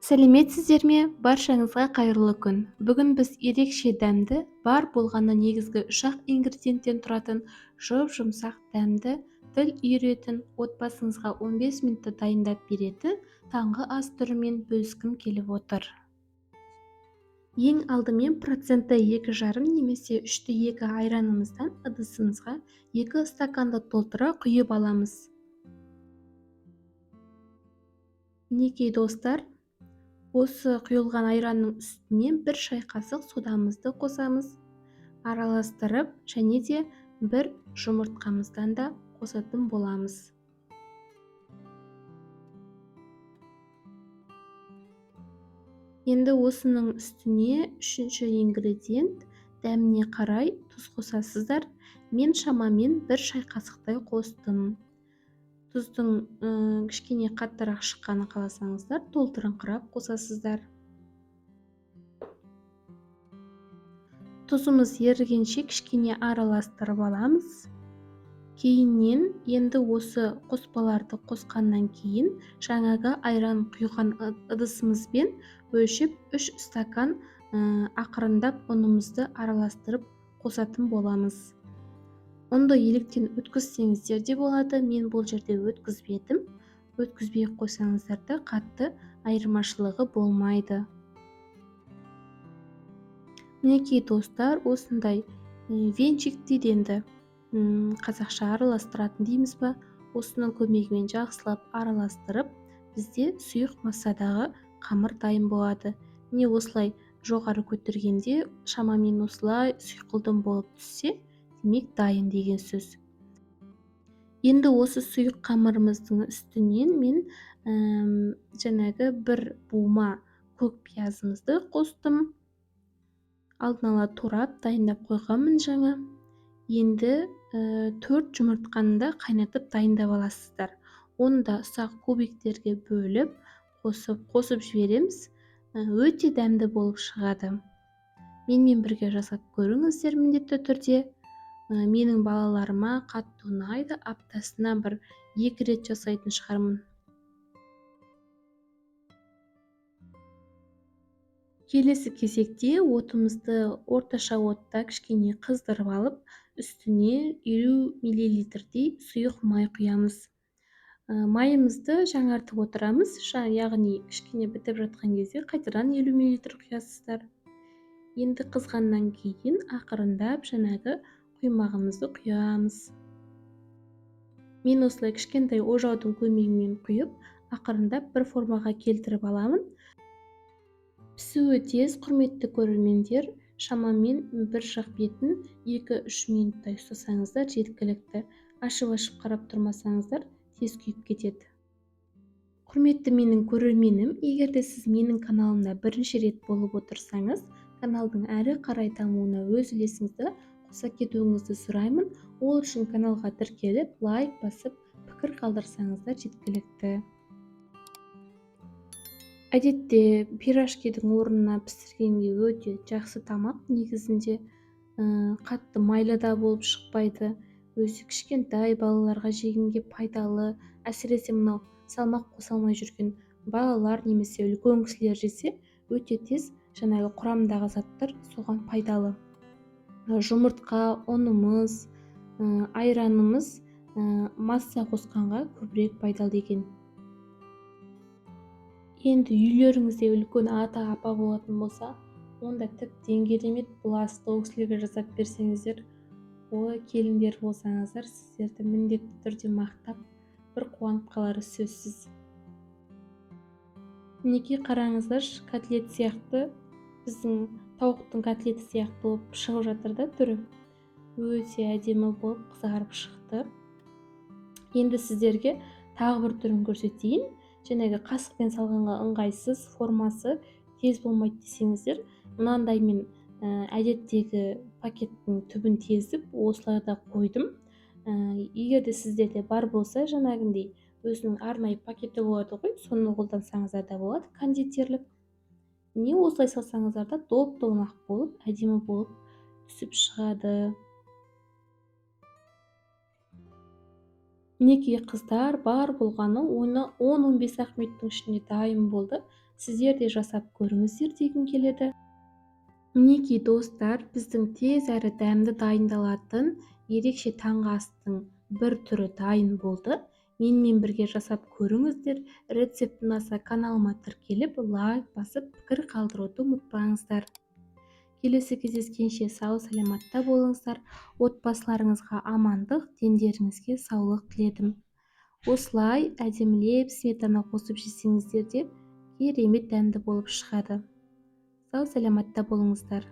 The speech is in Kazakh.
Сәлеметсіздер ме? Баршаңызға қайырлы күн. Бүгін біз ерекше дәмді, бар болғаны негізгі үш-ақ ингредиенттен тұратын жұп-жұмсақ дәмді, тіл үйіретін, отбасыңызға 15 минутта дайындап беретін таңғы ас түрімен бөліскім келіп отыр. Ең алдымен проценті 2,5 немесе 3,2 айранымыздан ыдысымызға 2 стаканды толтыра құйып аламыз. Мінекей достар, осы құйылған айранның үстіне 1 шай қасық содамызды қосамыз, араластырып және де 1 жұмыртқамыздан да қосатын боламыз. Енді осының үстіне 3-ші ингредиент, дәміне қарай тұз қосасыздар. Мен шамамен 1 шай қасықтай қостым. Тұздың кішкене қаттырақ шыққанын қаласаңыздар, толтырыңқырап қосасыздар. Тұзымыз ерігенше кішкене араластырып аламыз. Кейіннен енді осы қоспаларды қосқаннан кейін жаңағы айран құйған ыдысымызбен өлшеп 3 стакан ақырындап ұнымызды араластырып қосатын боламыз. Ұнды електен өткізсеңіздер де болады, мен бұл жерде өткізбедім. Өткізбей қойсаңыздар да қатты айырмашылығы болмайды. Мінекей достар, осындай венчик дейді енді, қазақша араластыратын дейміз ба, осының көмегімен жақсылап араластырып, бізде сұйық массадағы қамыр дайын болады. Міне осылай жоғары көтергенде шамамен осылай сұйқылдым болып түссе, демек дайын деген сөз. Енді осы сұйық қамырымыздың үстінен мен жаңағы бір бума көк пиязымызды қостым. Алдын ала турап дайындап қойғанмын жаңа. Енді 4 жұмыртқаны да қайнатып дайындап аласыздар. Оны да ұсақ кубиктерге бөліп қосып жібереміз. Өте дәмді болып шығады. Менімен бірге жасап көріңіздер міндетті түрде. Менің балаларыма қатты ұнайды. Аптасына бір 2 рет жасайтын шығармын. Келесі кезекте отымызды орташа отта кішкене қыздырып алып, үстіне 50 миллилитрдей сұйық май құямыз. Майымызды жаңартып отырамыз, яғни кішкене бітіп жатқан кезде қайтадан 50 миллилитр құясыздар. Енді қызғаннан кейін ақырындап жаңағы құймағымызды құямыз. Мен осылай кішкентай ожаудың көмегімен құйып, ақырындап бір формаға келтіріп аламын. Пісуі тез, құрметті көрермендер, шамамен бір жақ бетін 2-3 минуттай ұстасаңыздар жеткілікті. Ашып-ашып қарап тұрмасаңыздар тез күйіп кетеді. Құрметті менің көрерменім, егер де сіз менің каналымда бірінші рет болып отырсаңыз, каналдың әрі қарай дамуына өз үлесіңізді қоса кетуіңізді сұраймын. Ол үшін каналға тіркеліп, лайк басып, пікір қалдырсаңыздар жеткілікті. Әдетте пирожкидің орнына пісіргенге өте жақсы тамақ, негізінде қатты майлы да болып шықпайды. Өзі кішкентай балаларға жегенге пайдалы, әсіресе мынау салмақ қоса алмай жүрген балалар немесе үлкен кісілер жесе, өте тез жаңағы құрамындағы заттар соған пайдалы. Жұмыртқа, ұнымыз, айранымыз масса қосқанға көбірек пайдалы екен. Енді үйлеріңізде үлкен ата-апа болатын болса, онда тіптен керемет бұл асты ол кісілерге жасап берсеңіздер, ой, келіндер болсаңыздар, сіздерді міндетті түрде мақтап, бір қуанып қалары сөзсіз. Мінекей қараңыздаршы, котлет сияқты, біздің тауықтың котлеті сияқты болып шығып жатыр да түрі. Өте әдемі болып қызарып шықты. Енді сіздерге тағы бір түрін көрсетейін. Жаңағы қасықпен салғанға ыңғайсыз, формасы тез болмайды десеңіздер, мынандай мен әдеттегі пакеттің түбін тесіп осылай да қойдым. Егер де сіздерде бар болса, жаңағындай өзінің арнайы пакеті болады ғой, соны қолдансаңыздар да болады, кондитерлік. Міне осылай салсаңыздар да доп-домалақ болып, әдемі болып түсіп шығады. Мінекей қыздар, бар болғаны оны 10-15 ақ минуттың ішінде дайын болды. Сіздер де жасап көріңіздер дегім келеді. Мінекей, достар, біздің тез әрі дәмді дайындалатын ерекше таңғы астың бір түрі дайын болды. Менімен бірге жасап көріңіздер. Рецепт ұнаса, каналыма тіркеліп, лайк басып, пікір қалдыруды ұмытпаңыздар. Келесі кездескенше сау саламатта болыңыздар. Отбасыларыңызға амандық, дендеріңізге саулық тіледім. Осылай әдемілеп сметана қосып жесеңіздер де, керемет дәмді болып шығады. Сау саламатта болыңыздар.